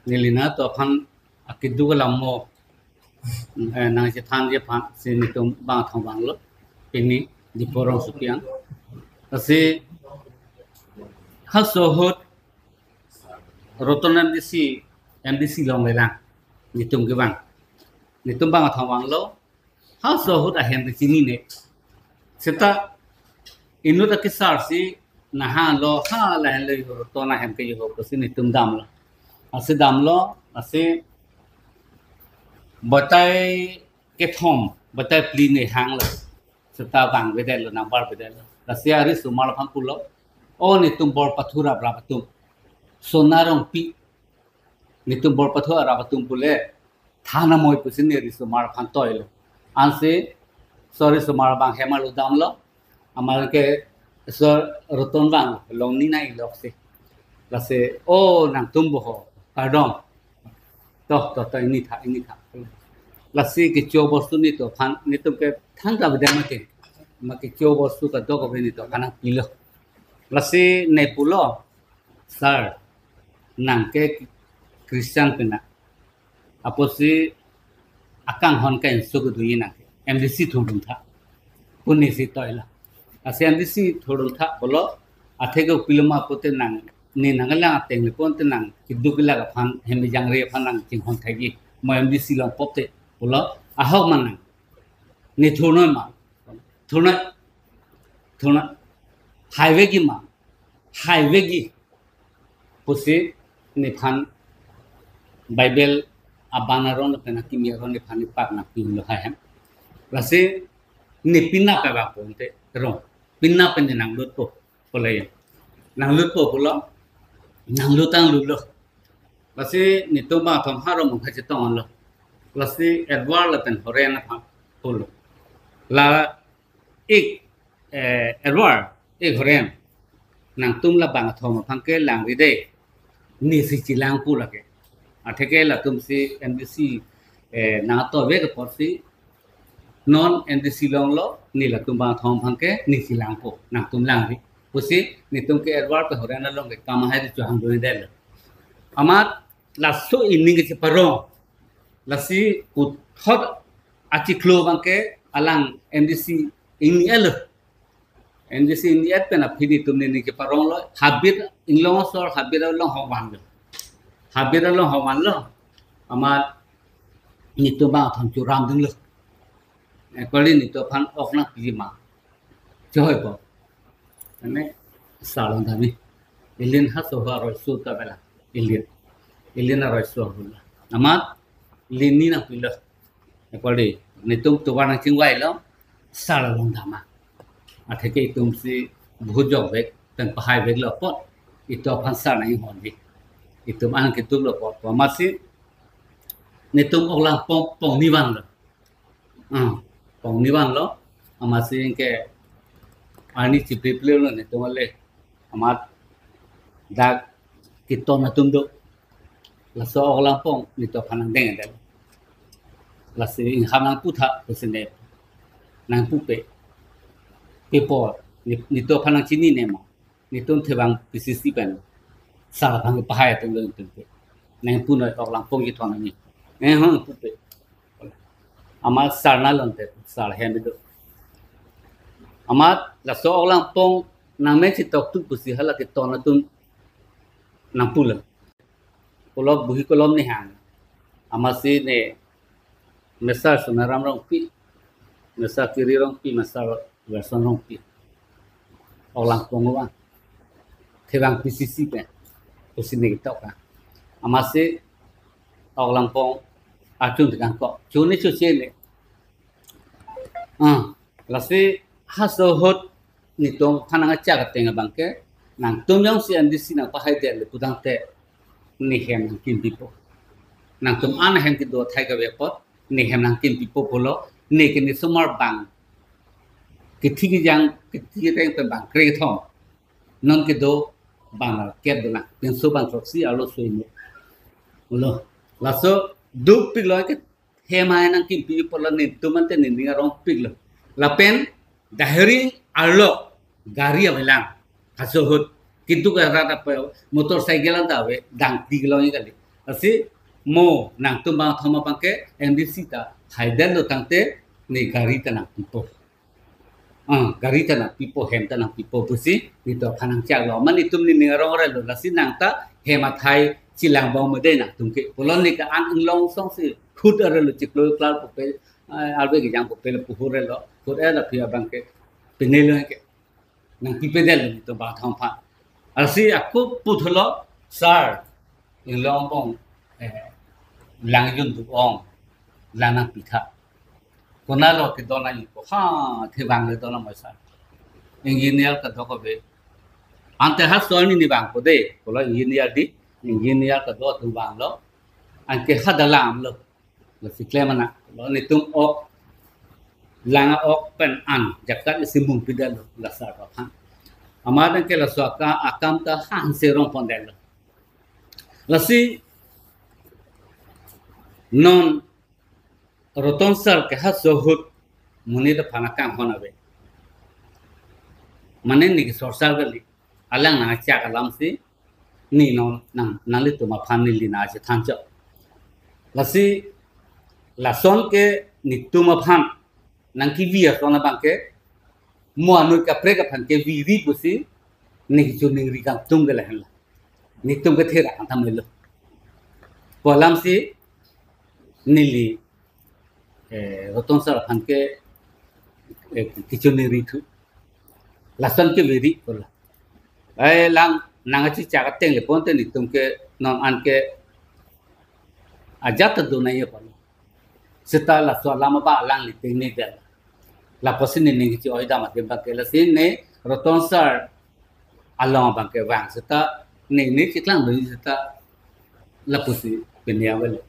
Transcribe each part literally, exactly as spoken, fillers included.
Neli nangtum aphan akeduk alam mo, eh, nangchethanji aphan si netum bang athong vanglo. Pini Diphu rongsopi an. Lasi halaso ahut Roton M D C, M D C longlelang. Netum kevang. Netum bang athong vanglo. Halaso ahut ahem kechinine. Seta inut akesar si nahalo, ha lahenlo Roton ahem ke ho pusi netum damlo. Lasi damlo, lasi batai kethom, batai phli ne hanglo. Seta vangvedetlo, nangbarvedetlo. Lasi arisomar aphan pulo, "O netum Borpathu rap rap atum, Sona Rongpi, netum Borpathu rap atum pule, than amoi pusi ne risomar aphan toilo." Ansi, sorry, somar abang hem arlo damlo. Amat ke sor Roton vang, longni nai loksi. Lasi, "O nangtum bo ho, kardom. To, to, to, ingni tha, ingni tha." Lasi kecho bostu netum aphan, netum ke than kavedet mati. Amat kecho bostu kadokave netum aphan nangpilo. Lasi ne pulo, "Sir, nang ke Christian pen na. Apotsi akanghon ka inso kedoji nang ke M D C thurdun tha." Pu nesi toilo. Lasi M D C thurdun tha pulo, athe ke pilo ma pute nang, ne nanglang ateng le pon te nang keduk kelak aphan, hem jangre aphan nang chinghon thaiji. Mo M D C long pop te pulo, "Ahok ma nang. Ne thurnoi ma. Thurnoi. Thurnoi. Haivekji ma. Haivekji." Pusi nephan Bible aban aron lapen akimi aron nephan nepak nangpilo hai hem. Lasi ne pina pe ba ponte rong. Pina pen ne nanglutpo pulo ya. Nanglutpo pulo. Nanglut, nanglutlo. Lasi netum bang athom ha rong mungkha chetonglo. Lasi Edward lapen Horen aphan pulo, "La ik, eh, Edward, ik Horen, nangtum la bang athom aphan ke langri dei. Nesi chelang pu lake. Athe ke latum si M D C, eh, nangto vek apotsi non M D C longlo, ne latum bang athom aphan ke ne chelangpo, nangtum langri." Pusi netum ke Edward pen Horen along ke kam ahai ri chohangdundetlo. Amat laso ining kecheparong. Lasi puthot achiklo abang ke alang M D C ingni-etlo. M D C ingni-et pen aphi netum ne ning cheparonglo. Habit inglong asor, habit along hong vanlo. Habit along hong vanlo. Amat netum bang athom churam dinglo. Ekoli netum aphan ok nangpiji ma. Chohoi po. Ane salon dami. Ilin halaso aroi su ta bela. Ilin. Ilin aroi su hula. Amat ilin ni nangpilo. Ekoli netum tovar nangchingvailo. Sar along dam ma. Athe ke itum si bhut jokvek, pen pahaiveklo apot, itum aphan sar nanghonji. Itum an ketuklo apot, amatsi netum ok langpong pongni vanlo. Ah, pongni vanlo, amatsi ke arni chiplipli lo netum ale. Amat dak keton atum do. Laso ok langpong netum aphan nangdengdet. Lasi ingham nangputha pusi ne nangpupe. Pi apot, ne, netum aphan nangchinine ma. Netum thevang P C C pen. Sar aphan pahai atum lo netum pe. Nangpunoi ok langpong kethon ani. Nang hong pupe. Amat sar nalonte, sar hem do. Amat laso ok langpong nangmen chetok tu pusi hala keton atum nangpulo. Kolom, buhi kolom ne hang. Amatsi ne Mesa Sonaram Rongpi, Mesa Kiri Rongpi, Mesa Gerson Rongpi. Ok langpong vang. Thevang P C C pen. Pusi ne ketok ka. Amatsi ok langpong achun tekang ko. Chun ne chuche ne. Ah, lasi halaso ahut netum aphan nangchak ateng abang ke, nangtum jongsi M D C nangpahaidetlo putangte, ne hem nangkimpipo. Nangtum an hem kedo athai kave apot, ne hem nangkimpipo pulo, ne ke ne somar bang. Kethi kejang, kethi keteng pen bang kre kethom. Non kedo bang kep dolang, pinso bang throksi arloso hini. Lo, laso dukpiklo ke hem hai nangkimpi pulo netum ante ne ning arongpiklo. Lapen dahiring arlo gari avelang. Halaso ahut. Kintu ke rat apa motorcycle anta ave dang tiklong kali. Lasi mo nangtum bangthom abangke M D C ta haidetlo tangte ne gari ta nangpipo. Ah, gari ta nangpipo, hem ta nangpipo pusi netum aphan nangchaklo. Mane netum nening arong arelo, lasi nang ta hem athai chelang bom mede nangtum ke. Pulo ne ke-an inglong song si khut arelo, chiklo klar pupe, ah, arve kejang pupe le puhur arelo. Khut arelo aphi abangke. Pine lo ke. Nangpipedetlo netum bangthom aphan. Lasi ako puthotlo, sir, inglong bom, eh, lang jun du ong, lang nangpitha. Konatlo kedon nangji ko, ha, thevang le don nang mai sir. Engineer kadok ave. Ante ha soni ne vangpo de, pulo engineer di, engineer kadok atum vanglo. Anke ha dalam lo. Lasi klem nang, lo netum ok, lang ok pen an, jakat isi mungpidetlo, la sir aphan. Amat anke laso aka-, akam ta hanse rongpondetlo. Lasi non Roton sir ke ha sohut monit aphan akanghon ave. Mane ne kesorsar kali, alang nangchak alam si, ne non nang, nanglitum aphan neli nangchethan chot. Lasi lason ke netum aphan nangkevi ason abangke mo anut kaprek aphan keviri pusi ne kechoningri kangtung ke lahenlo. Netum kethe ra kangtam lo. Pu alam si neli, eh, Roton sir aphan ke, eh, kechoningri thu. Lason keviri pulo. Ai lang nangkachechak ateng le ponte netum ke non anke ajat ta do nangji pulo. Seta laso alam abang alangli tengnedetlo. Lapusi nening keche-oi dam adim abangke, lasi ne Roton sir along abangke vang seta nening cheklang do seta lapusi pine avel.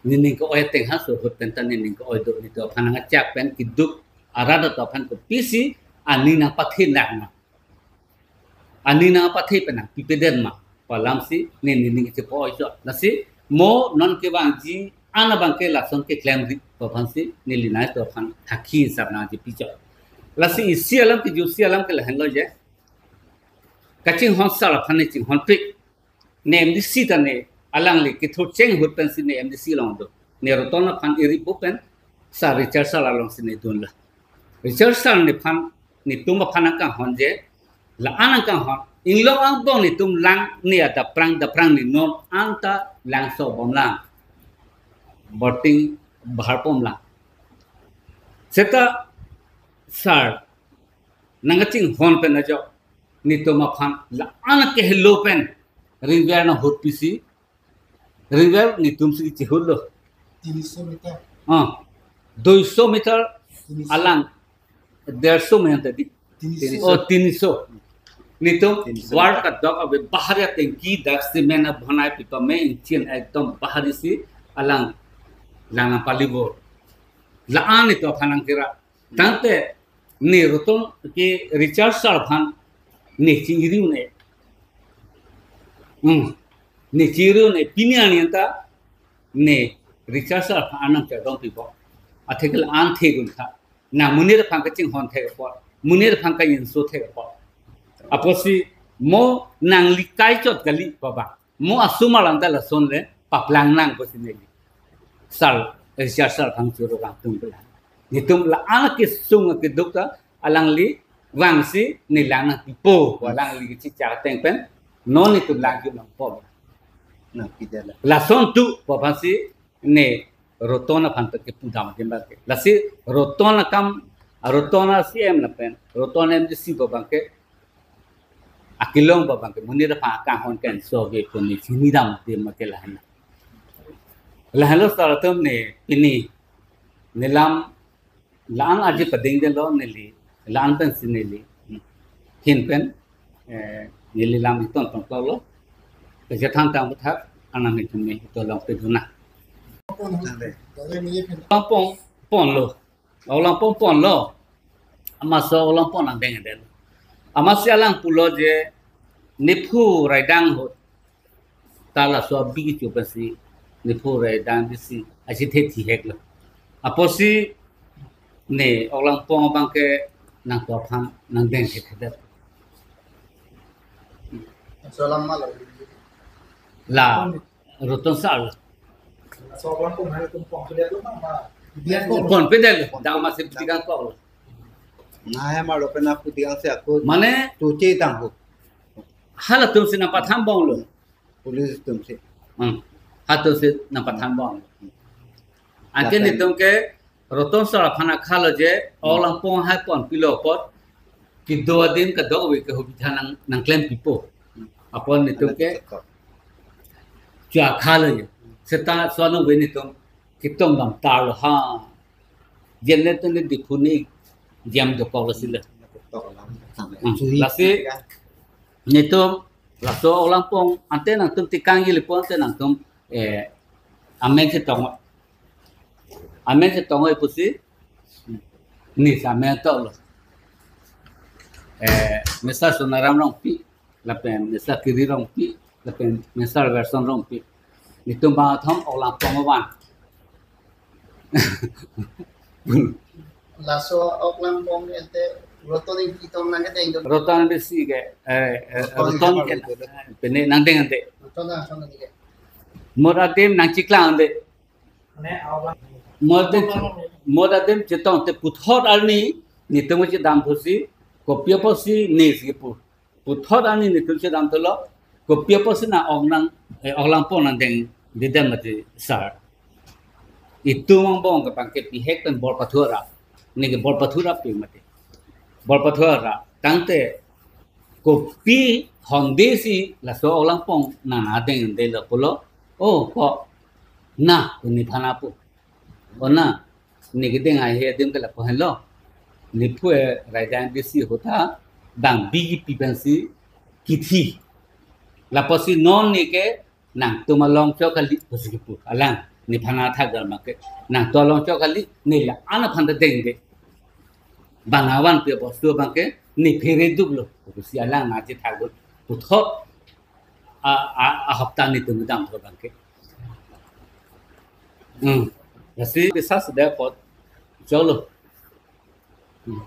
Nening ke-oi ateng ha sohut pen ta nening ke-oi do, netum aphan nangchak pen keduk arat atum aphan kopisi aning nangpathe nang ma, aning nangpathe pen nangpipedet ma pu alam si ne nening chepo-oi chot. Lasi mo non kevangji an abangke lason keklemri pu aphan si neli nanglitum aphan hakhi sap nangchepi chot. Lasi isi alam ke, jutsi alam ke lahenlo je. Kachinghon sir aphan ne chinghonpik. Ne M D C ta ne alangli kethur cheng ahut pensi ne M D C along do. Ne Roton aphan iri pu pen sir Richard sir along si ne dunlo. Richard sir nephan, netum aphan akanghon je, la-an akanghon. Inglong angbong netum lang ne adaprang daprang ne non anta langso bomlang. Boarding bahar bomlang. Seta sir nangkachinghon pen ajok netum aphan la-an kehelo pen ringver nanghut pisi, ringver netum si chihutlo. তিনশো metre. Ah, দুইশো মিটার তিনশো। Alang, দেড়শো meter tadi. তিনশো। Oh, তিনশো. Netum তিনশো wall metre. Kadok ave, bahari atengki dak cement abonai pipa me inchin ekdom bahari si alang lang palibo. La-an netum aphan nangkira. Tangte ne Roton ke Richard sir aphan ne chi-iri un-e. Hmm. Ne chi-iri un-e, pini arni anta ne Richard sir aphan an nangchardom pipo. Atheke la-an thegun tha. Nang monit aphan kachinghon thek apot, monit aphan ka-inso thek apot. Apotsi mo nangli kai chot kali pu abang. Mo asomar anta lason le paplang nang pusi neli sir, eh, Richard sir aphan choro kangtung pula. Netum la-an kesung keduk ta alangli vangsi ne lang nangpipo, alangli kachechak ateng pen non netum lang jun nangpo. Nangpidetlo. Lason tu pu aphansi ne Roton aphan ta kepu dam adim abangke. Lasi Roton akam, Roton a-C M lapen Roton M D C pu abangke akelong pu abangke monit aphan akanghon ke-enso ave pu ne chini dam adim abangke lahenlo. Lahenlo sir atum, ne pini ne lam la-an aji padingdetlo neli, la-an pensi neli hin pen, eh, neli lam iton tong tong lo. Kachethan tang puthak anang netum ne ito long peduna. Langpong ponlo. Olang pon ponlo. Amatsi olang pon nangdengdet. Amatsi alang pulo je nephu raidang ahut ta laso abi kecho pensi nephu raidang disi achethe thiheklo. Apotsi ne olang pon abangke nangtum aphan nangdengthedet. Laso alam ma lo. La. Roton sar. Laso Oklangpong halatum pon pile tu nama. Dia ko. Pon pidel, dang masih putikan kok. Nah, ya malu pena putikan si aku. Mane, Tuci tangku. Halatum si nangpathambong lo. Police tum si. Hmm. Halatum si nangpathambong lo. Anke nitum ke Roton sar aphan akhalo je, Oklangpong hai pon pilo apot, kedo adim kadokave ke hobitha nang nangklem pipo. Apot nitum ke chua khalo je. Seta suanu ve nitum kitong dam tar lo ha. Jenne tene Diphu ni jam dokok lo sila. Hmm. Lasi nitum laso Oklangpong ante nangtum tikang ili pon te nangtum eh amen si tong. Amen si tong ipusi ni sa amen to lo. Eh, Mister Sonaram Rongpi, lapen Mister Kiri Rongpi, lapen Mister Verson Rongpi. Nitum bang athom Oklangpong avan. Laso Oklangpong ente Roton Ingti tong nang keteng dong. Roton bisi ke, eh, eh, Roton ke, pene nangdeng ante. Roton nang son ni ke. Mor adim nangchiklang ante. Ne awang. Mor adim, mor adim chetong te puthot arni, nitum chedam pusi, kopi apotsi ni si pu. Puthot arni nitum chedam tolo, kopi apotsi na ok nang, eh, Oklangpong nangdeng didam mati sar. Itum angbong ke bang ke pihek pen bor pathura. Ni ke bor pathura pi mati. Bor pathura. Tangte kopi honde si laso Oklangpong nang adeng de lo pulo. Oh, ko na, ko nephan apu. Oh, na, ni kedeng ahe adim ke lapu henlo. Nephu e raidang desi ahut ta bang bigi pi pensi kithi. Lapusi non ni ke nangtum along chok kali pusi kipu. Alang nephan athak dal make. Nangtum along chok kali ni la-an aphan ta dengde. Bang avan pi bostu bang ke ni phere duk lo. Pusi alang na chethak duk. Puthot a, a, a hapta nitum dam tho bang ke. Hmm. Lasi bisa sudah pot. Jolo. Hmm.